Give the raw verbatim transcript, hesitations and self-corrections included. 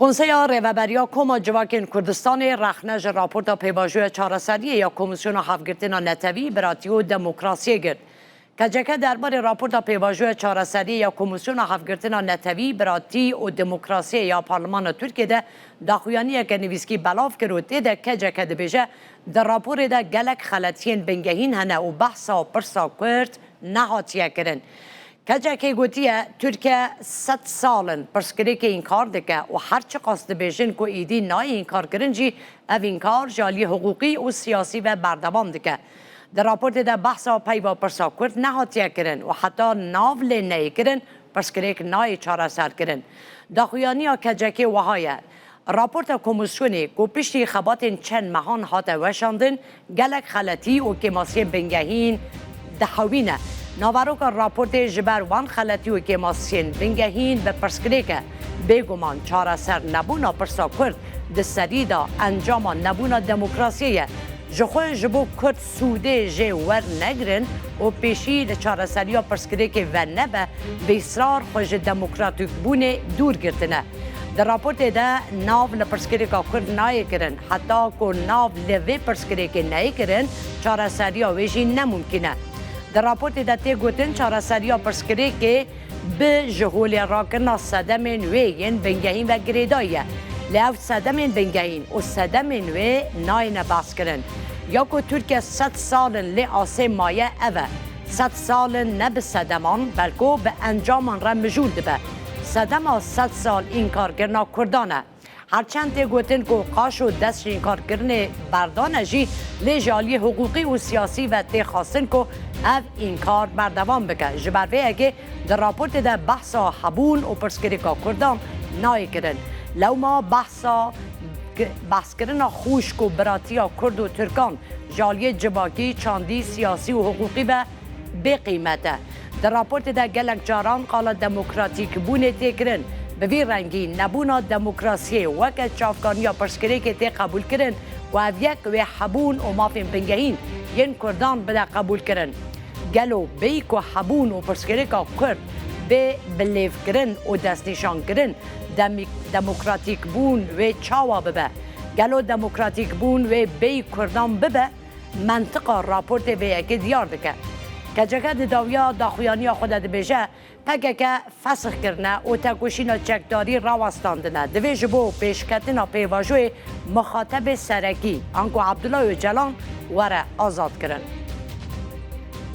Konseya Rêveberiya Koma Civakên Kurdistanê rexne ji raporta pêvajoya çareseriyê ya Komîsyona Hevgirtina Netewî, Biratî û Demokrasiyê girt. K C K derbarê raporta pêvajoya çareseriyê ya Komîsyona Hevgirtina Netewî, Biratî û Demokrasiyê ya Parlemana Tirkiyê de daxuyaniyeke nivîskî belav kir û tê de K C K dibêje, di raporê de gelek xeletiyên bingehîn hene û behsa pirsa Kurd nehatiye kirin. K C K gotiye, Tirkiye sed sal in pirsgirêkê înkar dike û her çiqas dibêjin ku êdî nayê înkarkirin jî, ev înkar ji aliyê hiqûqî û siyasî ve berdewam dike. Di raportê de behsa peyva pirsa Kurd nehatiye kirin û heta nav lê neyê kirin, pirsgirêk nayê çareserkirin. Daxuyaniya K C K wiha ye. Raporta komîsyonê ku piştî xebatên çend mehan hate weşandin, gelek xeletî û kêmasiyên bingehîn dihewîne. Naveroka raportê ji ber wan xeletî û kêmasiyên bingehîn bi pirsgirêk e. Bêguman çareser nebûna pirsa Kurd di serî de encama nebûna demokrasiyê ye. Ji xwe ji bo Kurd sûdê jê wernegirin û pêşî li çareseriya pirsgirêkê venebe, bi israr xwe ji demokratîkbûnê dûr girtine. Di raportê de nav li pirsgirêka Kurd nayê kirin, heta ku nav li vê pirsgirêkê neyê kirin, çareseriya wê jî ne mumkîn e. Di raportê de tê gotin, çareseriya pirsgirêkê bi ji holê rakirina sedemên wê yên bingehîn ve girêdayî ye. Lê ev sedemên bingehîn û sedemên wê nayêne behskirin. Ya ku Tirkiye sed sal in lê asê maye ev e. Sed sal in ne bi sedeman, belko bi encaman re mijûl dibe. Sedema sed sal înkarkirina Kurdan e. Her çend tê gotin ku qaşo dest ji înkarkirinê berdane jî, lê ji aliyê hiqûqî û siyasî ve tê xwestin ku ev înkar berdewam bike. Ji ber vê yekê di raportê de behsa hebûn û pirsgirêka Kurdan nayê kirin. Lewma behsa behskirina xwişk û biratiya Kurd û Tirkan ji aliyê civakî, çandî, siyasî û hiqûqî ve bê qîmet e. Di raportê de gelek caran qala demokratîkbûnê tê kirin. Bi vî rengî nebûna demokrasiyê weke çavkaniya pirsgirêkê tê qebûlkirin ku ev yek wê hebûn û mafên bingehîn yên Kurdan bide qebûlkirin. Gelo bêyî ku hebûn û pirsgirêka Kurd bê bilêvkirin û destnîşankirin, demî-, demokratîkbûn wê çawa bibe? Gelo demokratîkbûn wê bêyî Kurdan bibe? Mentiqa raportê vê yekê diyar dike. K C K di dawiya daxuyaniya xwe de dibêje, P K K fesix kirine û tekoşîna çekdarî rawestandine. Divê ji bo pêşketina pêvajoyê mixatebê serekî, anku Abdullah Ocalan, were azadkirin.